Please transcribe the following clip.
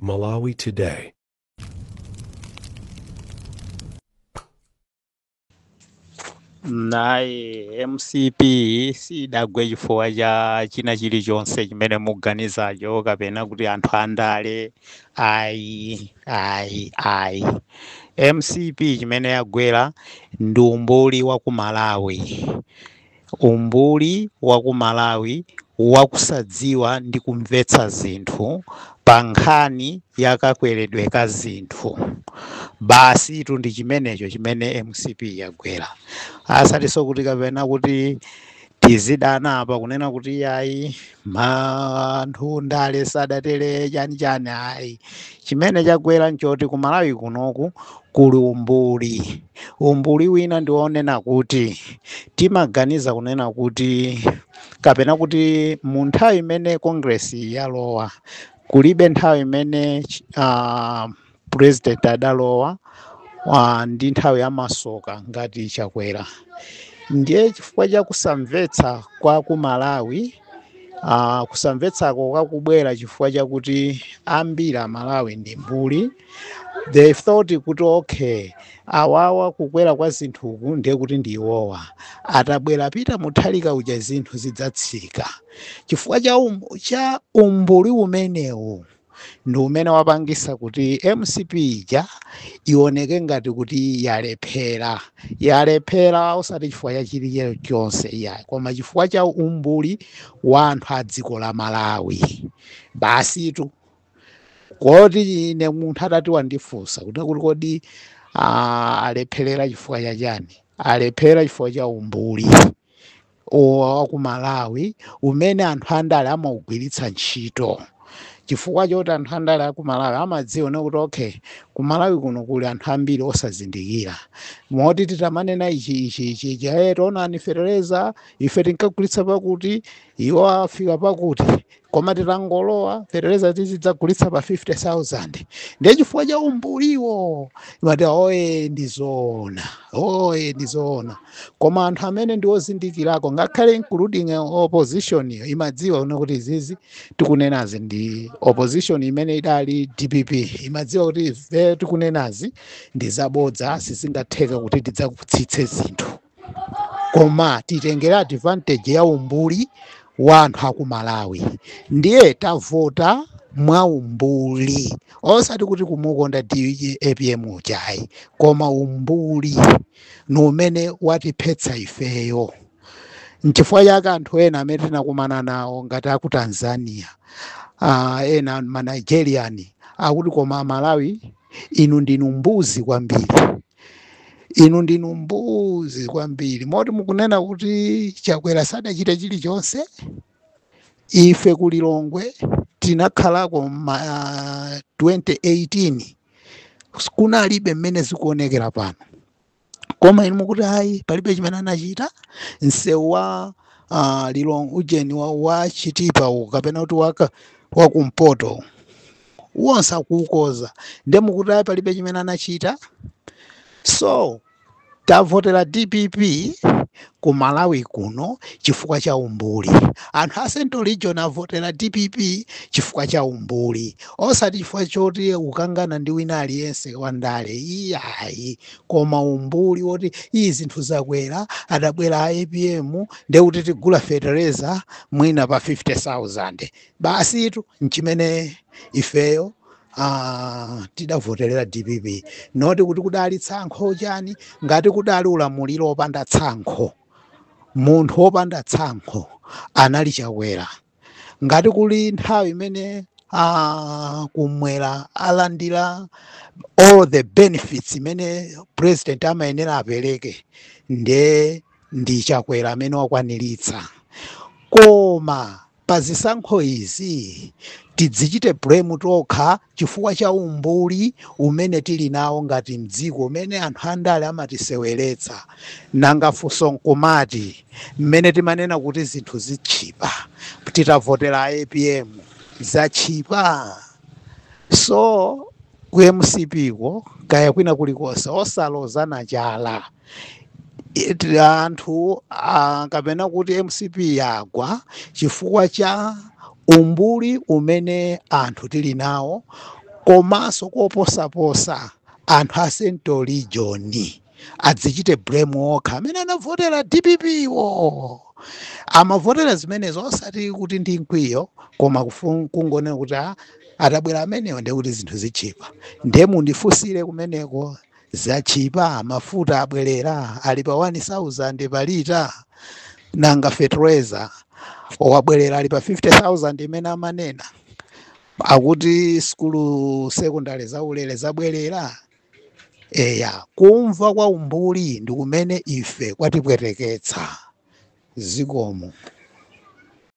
Malawi Today. Nayi MCP sidagwe chifukwa cha china chilichonse chimene muganizacho kapena kuti anthu andale, ayi, ayi, ayi. MCP chimene yagwera ndi umbuli wa ku Malawi, umbuli wa ku Malawi wakusadziwa ndi kumvetsa zinthu pa nkhani yakakweredwe ka zinthu. Basi itu ndi chimenecho chimene MCP yagwera. Asatinso kuti kapena kuti tizidana apa kunena kuti ayi anthu ndale sadatere chani chani, ayi. Chimene chagwera nchoti ku Malawi kunoku kuli umbuli. Umbuli wina ndi wonena kuti timaganiza kunena kuti kapena kuti mu nthawi imene Congress yalowa, kulibe nthawi imene president adalowa ndi nthawi yamasoka ngati Chakwera. Ndiye chifukwa cha kusamvetsa kwa ku Malawi, kusamvetsako kwakubwera chifukwa chakuti ambiri a Malawi ndi mbuli. They thought kuti okay, awawa kukwera kwa zinthuku ndiye kuti ndi iwowa, atabwera Peter Mutharika uja zinthu zidzatsika. Chifukwa cha umbuli umenewu ndi umene wapangisa kuti MCP ija ioneke ngati kuti yalephera. Yalephera osati chifukwa cha chilichonse iyayi, koma chifukwa cha umbuli wa anthu a dziko la Malawi. Basitu koti ine munthu atati wandifunsa kuti kodi alepherera chifukwa cha chani, alephera chifukwa cha umbuli wa ku Malawi umene anthu andale amaugwiritsa ntchito. Chifukwa choti anthu andale aku Malawi amadziwa kuti okay, ku Malawi kuno kuli anthu ambiri osazindikira, moti titamanena ichi ichi ichi ichi, taonani fetereza ife tinkagulitsa pakuti iwo afika pakuti, koma titangolowa fetereza tizidzagulitsa pa 50,000. Ndiye chifukwa cha umbuliwo imati oye ndizoona, oye ndizoona. Koma anthu amene ndi ozindikirako, ngakhale including opposition iyo, imadziwa kuti izizi tikunenazi ndi opposition imene idali DPP, imadziwa kuti ife tikunenazi ndi zabodza, sizingatheka kuti tidzakutsitse zinthu, koma titengera advantage ya umbuli wa anthu aku Malawi. Ndiye tavota mwa umbuli, osati kuti kumukonda APM ujayi, koma umbuli ni umene watiphetsa ifeyo. Nchifukwa chake anthu ena amene tinakumana nawo ngati aku Tanzania, ena ma Nigerian akuti koma Malawi inu ndinu mbuzi kwambiri, inu ndinu mbuzi kwambiri, moti mukunena kuti Chakwera sadachite chilichonse. Ife ku Lilongwe tinakhalako ma 2018 kunalibe mmene zikuonekera pano, koma inu mukuti ayi palibe chimene anachita. Msewu wa Lilongwe ujeni wa Chitipa uwu, kapena kuti wakumpoto wonse akuukoza, ndiye mukuti ayi palibe chimene anachita. So tavotera DPP ku Malawi kuno chifukwa cha umbuli. Anthu a Central Region avotera DPP chifukwa cha umbuli, osati chifukwa choti ukangana ndi wina aliyense wandale, iyayi, koma umbuli woti iyi zinthu zakwera, adabwera a APM ndiye kuti tigula fetereza mwina pa 50,000. Basitu nchimene ifeyo tidavoterera DPP, noti kuti kudali tsankho chani. Ngati kudali ulamuliro wopanda tsankho, munthu wopanda tsankho anali Chakwera. Ngati kuli nthawi imene kumwera alandira all the benefits imene president amayenera apereke, ndiye ndi Chakwera amene wakwaniritsa. Koma pa zisankho izi tidzichite blame tokha chifukwa cha umbuli umene tili nawo ngati mdziko, umene anthu andale amatiseweretsa. Nanga funso nkumati mmene timanena kuti zinthu zitchipa titavotera APM, zatchipa? So ku MCP ko kaya kwina kulikonse osalozana chala anthu, kapena kuti MCP yagwa chifukwa cha umbuli umene anthu tili nawo. Komanso koposaposa anthu a Central Region adzichite blame okha amene anavotera DPP wo. Amavotera zimenezo osati kuti ndi mkwiyo, koma kungonena kuti atabwera amenewo ndiye kuti zinthu zichipa. Ndiye mundifunsire kumeneko, zachipa? Mafuta abwerera, ali pa 1000 pa lita. Nanga fertilizer wabwerera, ali pa 50,000 imene amanena? Akuti skulu secondary zaulere zabwerera. Eya, kumva kwa umbuli ndi kumene ife kwatipweteketsa. Zikomo.